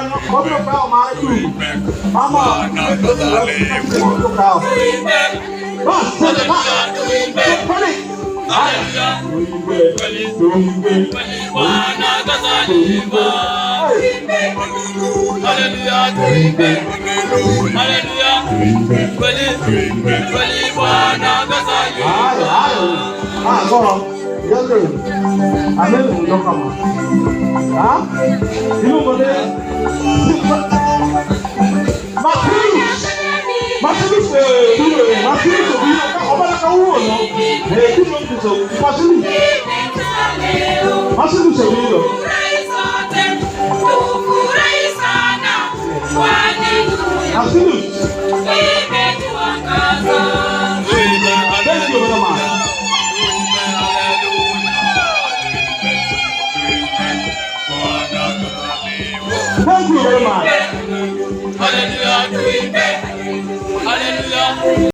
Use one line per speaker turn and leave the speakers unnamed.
Kanyo obiro kawo mare chung. Mama obiro kawo. Bas, sasa pale. Haya. Tuimbe, tuimbe.
Bwana kazaliwa. Haleluya, tuimbe. Haleluya, kweli kweli Bwana kazaliwa.
Haya, haya. Ah, koro. Yote. Amen kama. Ha? Iluongo ni Martinus. Martinus biro, Martinus obiro ka obara kawuono. Biro nyiso Martinus. Martinus obiro.
Tufurahi sana kwani
Martinus.
imetuangaza.
Thank you very much. Thank you very much.
Haleluya, tuimbe. Haleluya.